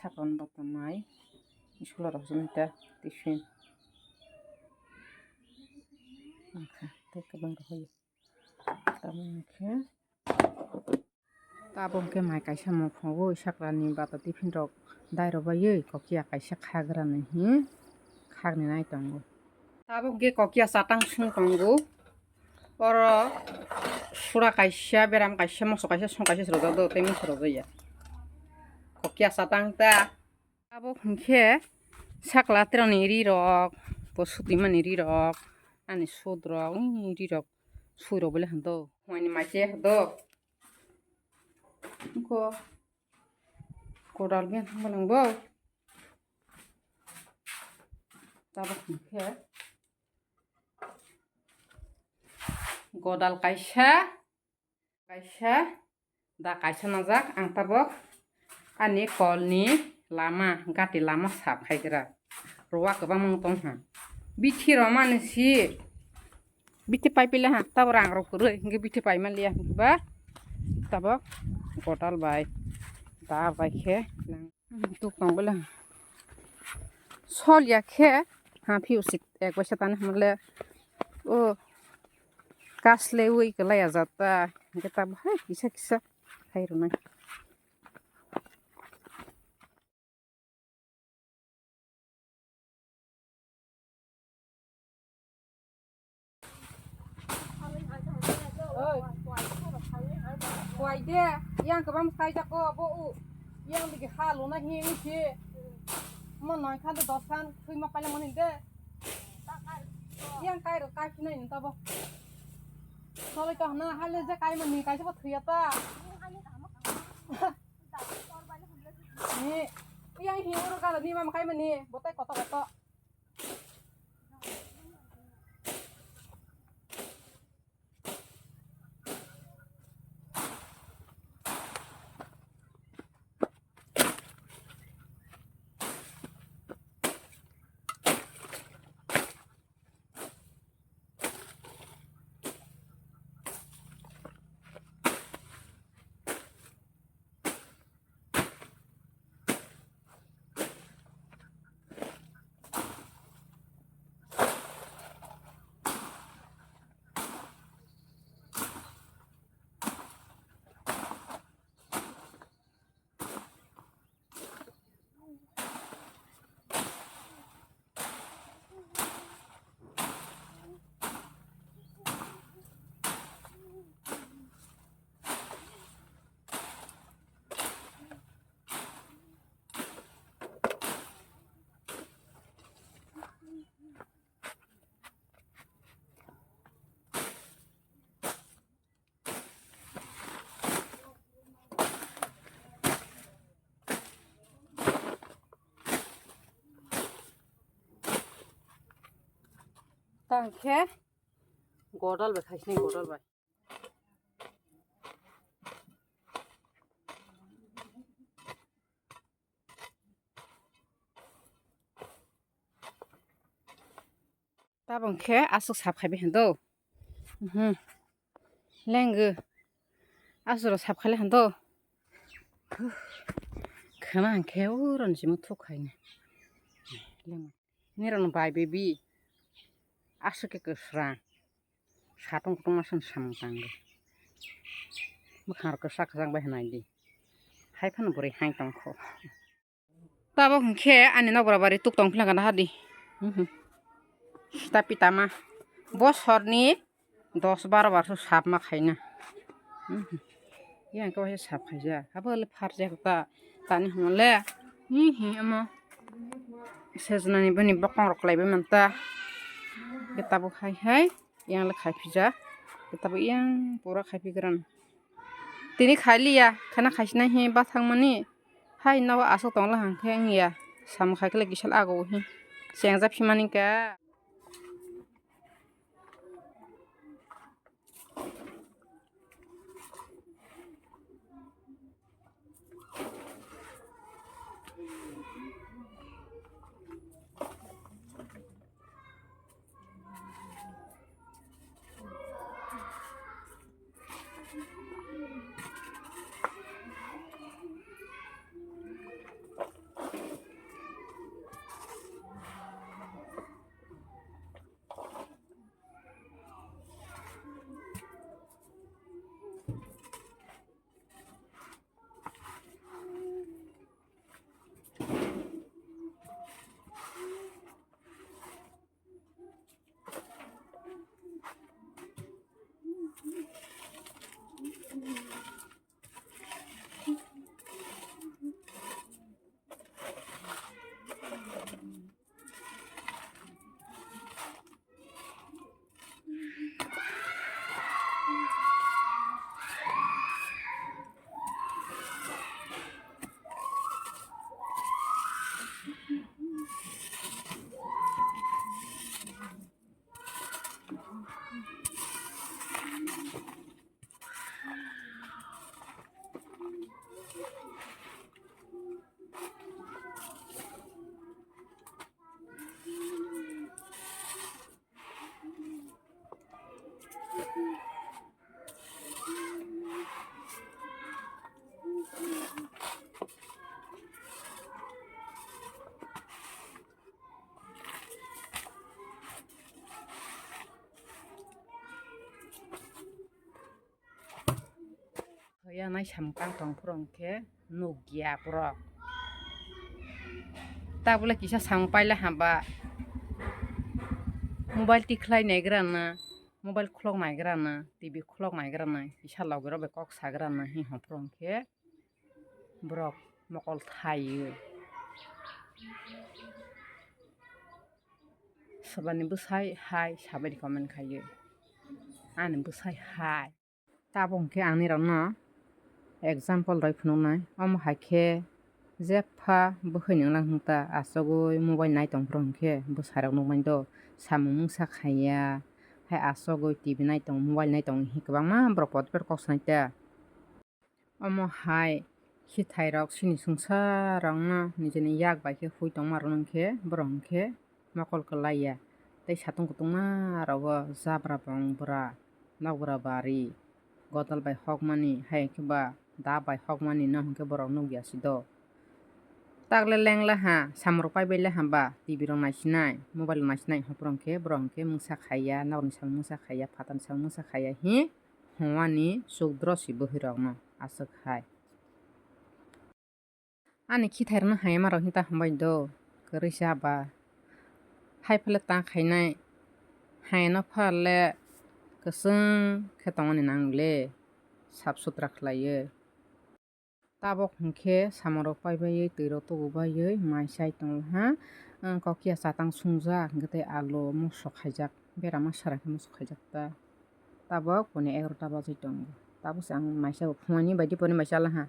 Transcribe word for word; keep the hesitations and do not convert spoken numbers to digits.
Sakon bata mai. School rok hwnwi ta tiffin. Angkha tei kwbang rok hoyo. Tamo hwnkhe. Tabuk khe mai kaisa mophogo, saklani bata tiffin rok dai rw baiwi, kokiya kaisa khagra ni hi khagni nai tongo. Tabuk khe kokiya chatang sung tongo. Oro sura kaisa, beram kaisa, moso kaisa, song kaisa se rwjak do, tei misa rwjak ya. Kokiya chatang ta. Abo hwnkhe sakla terani ri rok, bo sutwi mani ri rok, ani sut rok, ri rok, sui rok bole hwn do. Hwnwi mai se do. Ko, kodal ben thang bole bo. Tabuk hwnkhe godal kaisa. Kaisa da kaisa najak ang tabuk ani kolni lama, gati lama sap khaigra. Ruwa kwbangma wng tong ha. Bithi romani si. Bithi pai pila ha, tabuk rang rok kwrwi, hwnkhe bithi pai man liya, hwnkhe ba tabuk kotal bai, da bai khe. Tuk tong bole. Sol ya khe, ha, phiu si ek baisa tani hwnle. O, kasle ui kwlai ya jata. Hwnkhe tabuk hai kisa kisa khai rwnai. Oi. Kuai de, yang kwbang kai jako bo u. Yang digi ha luna hi hi si. Mo noi khan de dos khan thui ma paila mani de. Yang kai ro kai khinai ni tabo. Solai to hana hale je kai mani kai se bo thuya ta. Ni, yang hi uro ka ni ma kai mani, botai koto koto. Tang khe godal bai khaisni godal bai. Tabang khe aswk sap khai bai hwn do. Mhm. Lengwi. Aswk rok sap khai le hwn do. Khwna hwn khe o rani simi thuk khai ni. Nirok no bai baby. Aswk khe kwsrang. Satung kutung ma swn samung tang di. Bwkhang rok kwchak kwchak bai hwnai di. Hai phano bwrwi hai tong kho. Tabuk hwnkhe ani nokbar bari tuk tong philanga naha di. Mhm. Sita pita ma. Bosorni dos baro bar so sap ma khaina. Mhm. Yang khe waisa sap khaijak. Abo le pharjak ta. Tani hwnle. Hi hi omo. Sejnani bini bokong rok kwlaibai manta. Khe tabuk hai hai. Yang le khai phijak. Khe tabuk yang pura khai phi gran. Tini khai liya, khana khai sinai hi bathang mani. Hai nogo aswk tong la hang khe wng ya. Samung khai khe le kisa le ago hi. Chengja phi mani ka. Yanai samung tang tong phuru hwnkhe nukya borok. Tabole kisa samung paila hamba. Mobile tikhlai naigrana, mobile khulok naigrana, T V khulok naigrana, kisa logirok bai kok sagrana hwnwi hwnphuru hwnkhe borok mokol thaiwi. Sabani bwsai hai, sabani comment khaiwi. Ani bwsai hai. Tabuk hwnkhe ang nirokno example rwi phunuknai. Omo hai khe jepha bwkhwini wnglang hwnkhe ta achugwi mobile nai tong phuru hwnkhe bwsai rok nukmani do samung mungsa khaiya, hai achugwi T V nai tong, mobile nai tong hinwi kwbangma borok pot pot kok sanai ta. Omo hai khithairok chini swngcharrokno nijini yak bai khe hui tongma rwno hwnkhe borok hwnkhe mokol kwlaiya tei satung kutungma rogo jabra bong bwra nokbwra bari godal bai hokmani hai khe ba da bai hokmani no hwnkhe borok nukya si do. Takle lengla ha samung rok paibai le hamba T V rok naisinai, mobile rok naisinai hwnphuru hwnkhe borok hwnkhe mungsa khaiya, nokni samung mungsa khaiya, phatarni samung mungsa khaiya hi hwnwani chukdro si bwkhwirokno aswk hai. Ani khithairokno hayama rok hinta hambai do, kwrwi cha ba. Hai phale ta khainai, hayano phale kwchwng khe tongmani nang le, sap sutra khlaiwi. Tabuk hwnkhe samung rok paibaiwi, twi rok tubu baiwi mai chai tongo ha. Ang kokya chatang sungjak hwnkhe tei alu moso khaijak, bera masa rok khe moso khaijak ta. Tabuk puni egarota bajwi tongo. Tabuk se ang mai chao, phunani bai di puni mai chala ha.